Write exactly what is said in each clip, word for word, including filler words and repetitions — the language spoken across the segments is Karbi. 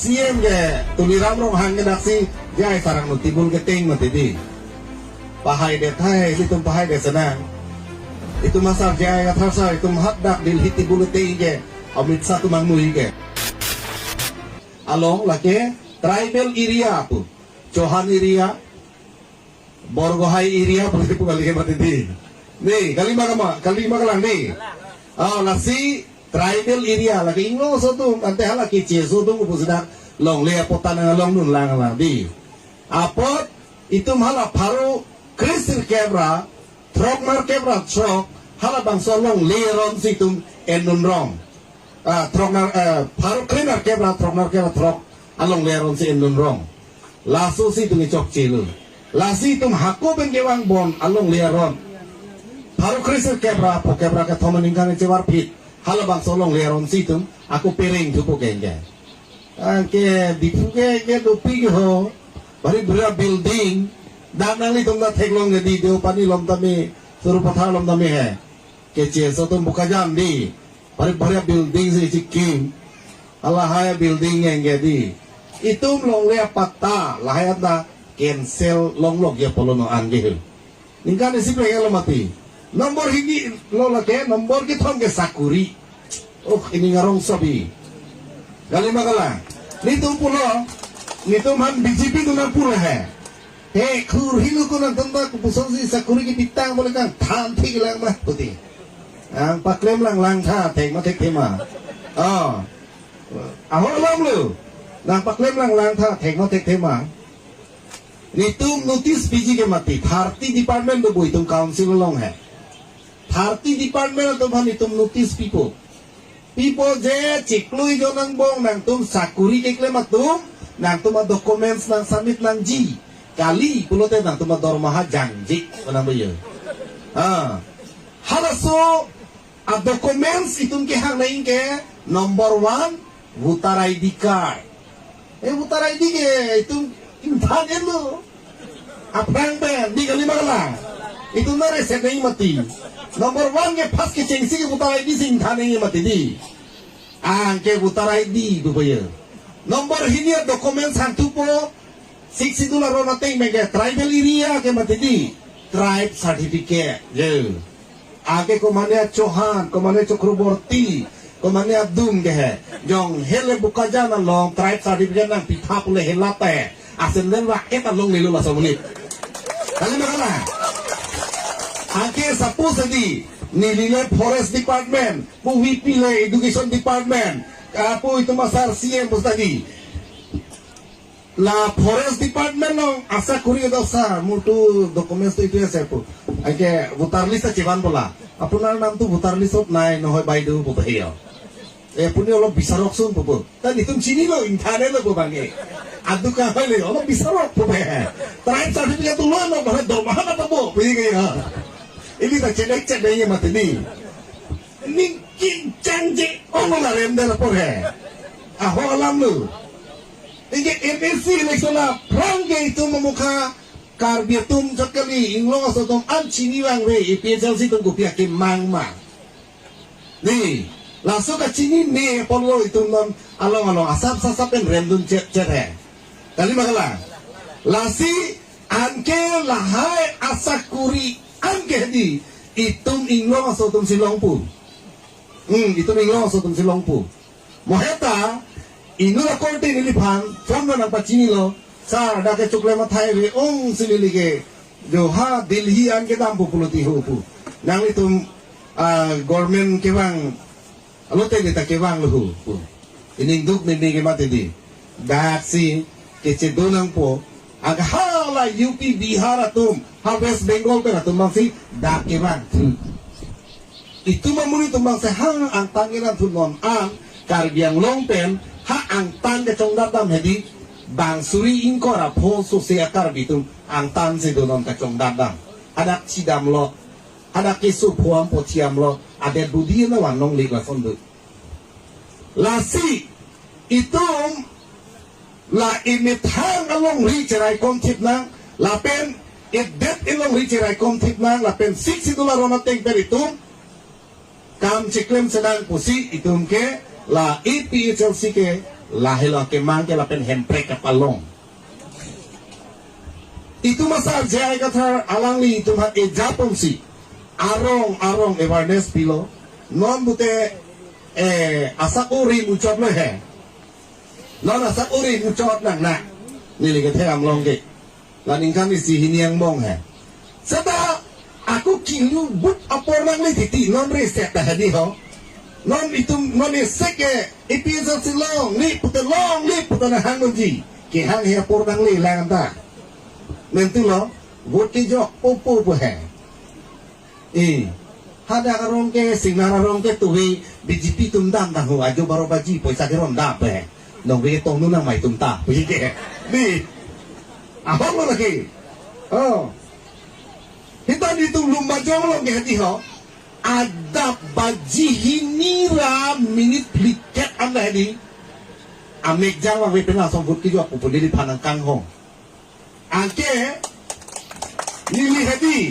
C M ke Tuliram Ronghang ke daksi jai sarang nu tibul ke ting mati di. Pahai det hai, itum pahai det senang. Itum asar jai kathar sa, itum hadak Delhi tibul ting ke, Amit Shah atum angmui ke. Along lake tribal area pu. Chauhan area, Borgohai area pu, pu kali ke mati di. Ni, kalima kama, kalima kalang ni. Ah, lasi tribal area lake Inglong aso atum, ante hala Keche aso atum pusi dak longle apot ta nang longnun lang lang di. Apot itum hala pharo kre sirkep ra throknerkep ra throk, hala bangso longle aron si itum endun rong. Ah, throkner, eh, pharo krenerkep ra throknerkep ra throk alongle aron si endun rong. Laso si itum chokche lo. Lasi itum hako pen kevang bon alongle aron. Pharo kre sirkep ra phokep ra kethom aningkan chevarphit, hala bangso longle aron si itum ako pereng thupo kengke. Anke Diphu ke, ke dopik ho. Bari bura building. Dak nanglitum ta theklong ke di, Deopani along tame, Sarupathar along tame he. Keche aso atum Bokajan di. Bari bura building si chikim. Alahai building yang ke di. Itum longle apatta, lahai anta cancel longlok ya pulo non an ke he. Ningkan isi pleng lo mati. Nombor hini lo lake, nombor kethom ke sakuri. Oh, ining arong sobi. Kalima kalang. Nitum pulo, nitum han B J P tu nang pulo he. He, khur hinu ko nangtum ta kopuson si sakuri kepitang bole kangthan thik lang mah puti. Nangpaklem lang langtha, thek ma thekthe ma. Oh. Aho alam lo. Nangpaklem lang langtha, thek ma thekthe ma. Nitum notice piji ke mati, thirty department do bu itum council along he. Thirty department atum aphan itum notice pipo. Pipo je chiklo ijon angbong nangtum sakuri keklem atum, nangtum adocuments nang submit nangji. Kali pulote nangtum adormaha jangji, manang bayo. Ha. Halaso adocuments itum kehang nang ke number one, voter I D card. Eh, voter I D ke itum ingthan-et lo. Aphrang pen, di kalima kalang. Itum na reset nang mati. Number one ke first kechengsi ke voter I D si ingthan nang mati di. Anke voter I D pu bayo. Number hini adocuments hangthupo, Sixth Schedule aron ateng pen ke tribal area ke mati di. Tribe certificate. Yo. Anke komane Chauhan, komane Chakraborty, komane adum ke he. Jong hele Bokajan along tribe certificate nangpitha pule helata he. Ascendant bracket along nilo laso amonit. Kalima kalang. Anke suppose di, neli le forest department, pu V P le education department, ah, pu itum asar C M pu study. La forest department along asakuri do sir, মোৰ তো documents তো এইটোৱে আছে pu. Anke voter list ta chevan bola. আপোনাৰ নামটো voter list ত নাই নহয় বাইদেউ pu bayo. E, আপুনি অলপ বিচাৰকচোন pu. Ta nitum chinilo, ingthan-et lo pu bang ke. Adu ka hale, অলপ বিচাৰক pu bayo. Tribe certificate তো লৈ আনক, মানে দৰমহা নাপাব, বুজি Gaya. Ili ta chenek chenek ye mati di. Ning king changji ong la rem de la por he. Aho alam lo. Anke M A C election aphrang ke itum amokha Karbi atum chot kali, Inglong aso atum an chini vangve, A P H L C atum kopi akemang ma. Ni, laso kachinine apotlo itum non along along asap sasap pen remdun chet chet he. Kalima kalang. Lasi anke lahai asakuri anke di, itum Inglong aso atum si longpo. Hmm, itum Inglong aso atum si longpo. Mo heta, inut akorte neliphan phone nangpachinilo, sir, dak ke chokle mathai ve ong si neli ke, jo ha Delhi an kedampo pulo ti ho pu. Nanglitum, ah, government kevang, alote neta kevang lo ho pu. Ining duk meme ke mati di. Daksi kechedun nangpo, anke hala U P Bihar atum, ha West Bengal pen atum bangsi dak kevang thu. Itum amonit atum bangsi ha angtan kelang thu non an, Karbi Anglong pen ha angtan kachongdat dam hedi, bang suri ingkoi ra pho sose a-Karbi atum angtan si do non kachongdat dam. Hadak chidamlo, hadak keso phuam po thiamlo, adet budi na van nong lik lason do. Lasi itum la imethang alongri cherai komthip nang, lapen idet alongri cherai komthip nang, lapen Sixth Schedule aron ateng pen itum kam cheklem senang pusi itum ke la A P H L C ke Lahelo kemang ke lapen Hemprek kapalong. Itum asar J I Kathar alangli itum aphan ejapon si arong arong awareness pilo. Non pute, eh, asak uri muchot lo he. Non asak uri muchot nang na. Neli kethe amlong ke. La ningkan isi hini angbong he. Seta ako kilu but apor nangli titi non reset ta hedi ho. Non itum non esek ke A P H L C longle pute longle pute nang hang nunji. Kehang he apor nanglelang ta. Mentu lo, vote kejok popo po he. Eh, hadak arong ke, Singnar arong ke tuhi B J P atum damdam ho, ajo baro baji poisa keron dam pe. Nongve tong nunang mai tum ta, puji ke. Di, ahok lo lagi. Oh. Hita di tum Lumbajong along ke hedi ho. Adap baji hini ra minute phlikep an la hedi. Amek jang la ve pena song vote kejok pu pun di phan nangkanghong. Anke, neli hedi.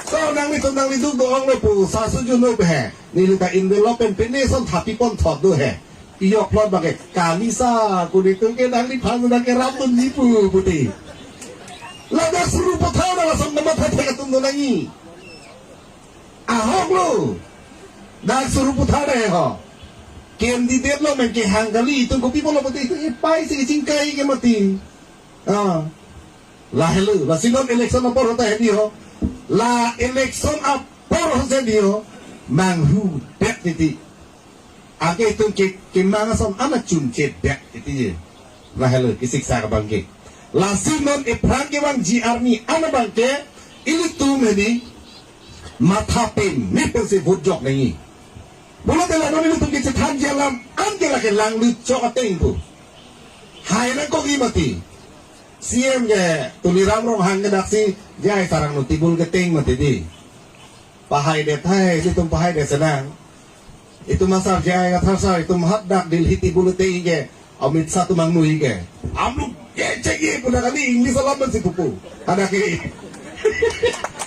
So, nanglitum nangli duk do-ong lo pu, sa sujun lo he. Neli ta envelope pen pine son thapipon thot do he. Pijok plot bang ke, kami sa, kuni tum ke nangliphan nang kerap dunji pu, puti. Ladak Sarupathar lason nama thek atum do nangji. Ahok lo. Dak Sarupathar he ho. Candidate lo men kehang kali, itum kopi pulo puti, itum epai si kachingkai ke mati. Ah. Lahelo, lasi non election apor hota hedi ho. La election apor hota hedi ho. Manghudet titi. Anke itum ke, kemang ason ana chunchedet titi je. Lahelo, kesiksak abang ke. Lasi non ephrang kevangji arni ana abang ke, ilitum hedi, matha peme pensi vote jok nangji. Pulote la non ilitum kechethanji alam, anke lake langlut chok ateng pu. Hai nangkok-i mati. C M ke Tuliram Ronghang ke daksi, jai sarang no tibul keteng mati di. Pahaidet hai, itum pahaidet senang. Itum asar J I Kathar sar, itum hadak Delhi tibul keteng ke, Amit Shah atum angnu ke. Amlu ye chek ye puna kali English alam si pupu. Hadak ke.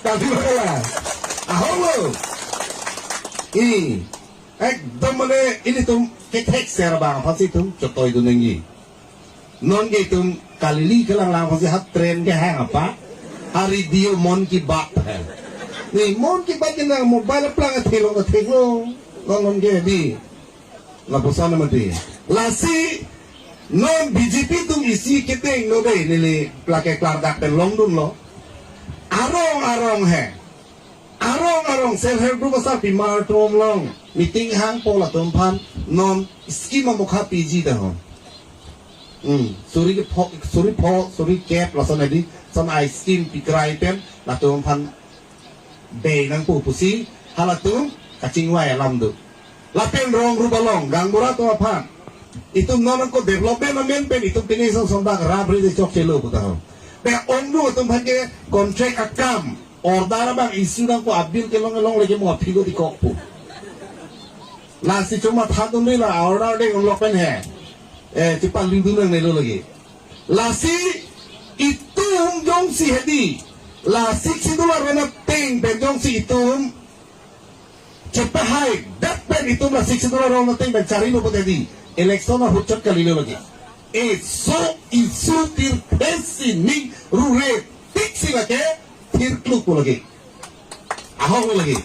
Kali makala. Ahok lo. I. Ekdom mane ilitum kethek ser abang aphan si itum chotoi dun nangji. Non ke itum kalili kelang lang aphan si ha train kehang apa? Ha radio Mann Ki Baat hai. Ni Mann Ki Baat ke nang mobile aplang athe long athe long. Non non ke di. Lapuson mati. Lasi non B J P atum isi keteng no dei neli plake klardak pen longdunlo. Arong arong he. Arong arong self help group asar pimar atum along meeting hangpo latum aphan non scheme amokha piji ta ho. Hmm, suri kepho, suri pho, suri kep lason hedi, son ai scheme pikrai pen latum aphan bei nangpo pusi halatum kachingvai alam do. Lapen rong rup along, gaonbura atum aphan. Itum non ko development amen pen itum pine son son bak rap ri chokchelo pu ta ho. Pe ongdung atum aphan ke contract akam, order abang issue nangpo abil kelong kelong leke mo aphi ko dikok pu. Lasi chuma thadun ri la order deng unlok pen he. Eh, chepaludun nangnelo lagi. Lasi itum jongsi hedi. La Sixth Schedule arong ateng pen jongsi itum chepahaidet pen itum la Sixth Schedule arong ateng pen charilo pute di. Election ahut chot kalilo lagi. Eso issue tirphe sining rure tik si lake thirkluk lagi. Ahok lagi.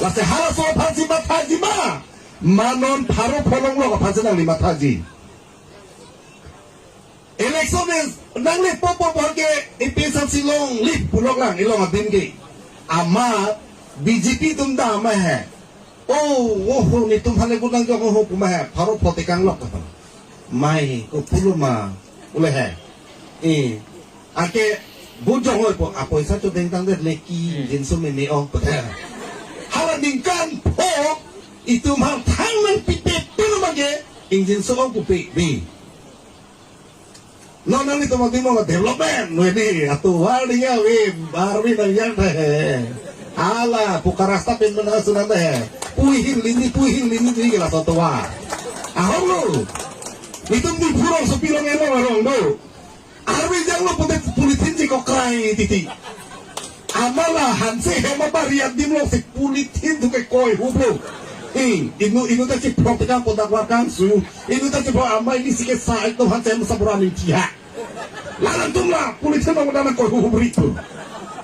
Lasi halaso aphan si mathaji ma. Ma non pharo pho longlok aphan si nangli mathaji. Election is nangli popo popo ke A P H L C longle pulok lang ilong adim ke. Amat B J P atum dam ma he. Oh, oh, oh, netum aphan le vote nangjok ho pu ma he. Pharo pho tekang lok. Mai, ko pulo ma. Ule he. Eh. Anke vote jok ho po. Apoisa chodeng tangdet leki Hmm. jinso meme ong. Hala ningkan pho itum aphan thang nangpipe pilo ma ke. Ingjinso ong pupe. Di. Non nanglitum adim along development, we di, atovar ding ya, we, arvi nang yang teh. Hala, puka rasta pen mana sunan teh. Puhing lini, puhing lini, di gila sotovar. Ahong lo. Itum di purong sopi long elong arong do. Arvi janglo pute polythene chekokrai titi. Amala hanse hema bari adim along si polythene thu kekoi hublo. Ing, inut, inut ta chiphrok tekang podak war kangsu. Inut ta chiphrok amei ni sike sa ekdom han sem sabra ni tiha. Lalang tum la, police no dana koi hu hubri tu.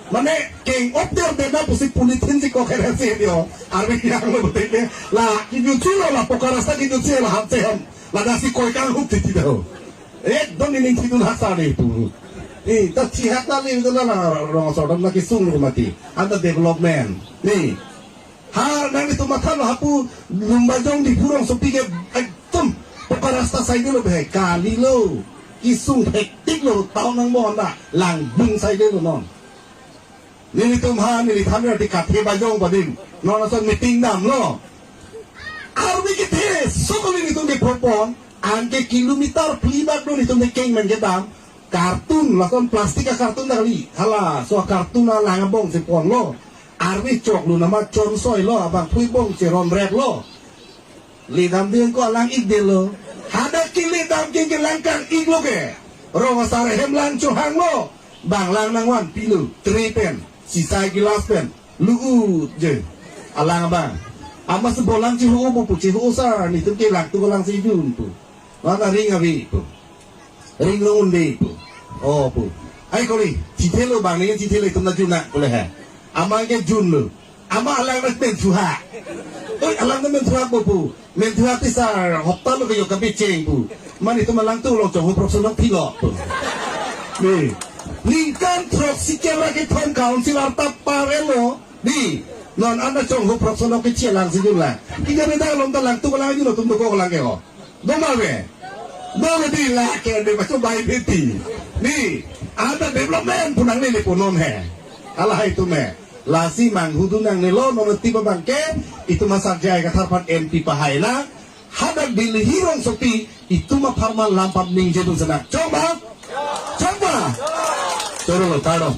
Mane, keng op der dena pusi police si kok her si dio. Arbi yang lo betul ke. La, kinyu chulo la, poka rasta kinyu chulo la, han sem. La dasi koi kang hup titi dah. Ekdom ining thidun hasa ni tu. Eh, ta chihat na ni tu na na rong sordam na kisung lo mati. Anta development. Ni. Ha, nanglitum matha lo hapu Lumbajong Diphu rongsopi ke ekdom poka rasta side lo bihai kali lo. Kisung hektik lo tau nang mo anta langbung side lo non. Nelitum ha, neli than rati kathe bajong padim. Non ason meeting dam lo. Arbi kethe, sokoli nelitum ke propon, anke kilometer phli bak do nelitum ke keng men kedam. Kartun, lason plastik a kartun dak li. Hala, so kartun alang abong si pon lo. Arbi chok lo nama chon soi lo, abang phui bong si ron rek lo. Ledam ding ko alang ik de lo. Hadak ke ledam ke ke lang kang ik lo ke. Rong asar hem lang chohang lo. Bang lang nangvan pilo. Tray pen. Sisai gilas pen. Lu-ut je. Alang abang. Amas bolang chihu pu chihu sar nelitum ke lang tu lang si jun pu. Mana ring abi pu. Ring lo unde pu. Oh pu. Ai kori. Chithelo bang ni chithelo itum na jun na pule ha. Ama ke jun lo. Ama alang na men thuha. Oi, alang na men thuha pu pu. Men thuha ti sar hopta lo ke yo kabi cheng pu. Mane itum alang tu lo chong hu prok sonok thilo pu. Ni. Ningkan throksi kera kethom council arta par elo. Ni. Non anta chong hu prok sonok ke chi alang si jun la. Kija beda lom ta lang tu alang jun lo tum do ko alang ke ho. Doma ve. Doma di la ke de bacho bai beti. Ni, anta development pu nangne le pu non he. Hala hai itum he. Lasi manghudun nangne lo non ti abang ke itum asar jai kathar pan M P pahai na. Hadak Delhi rongsopi itum apharman lampam ningje dun sana. Chongba? Chongba? Choro lo taro.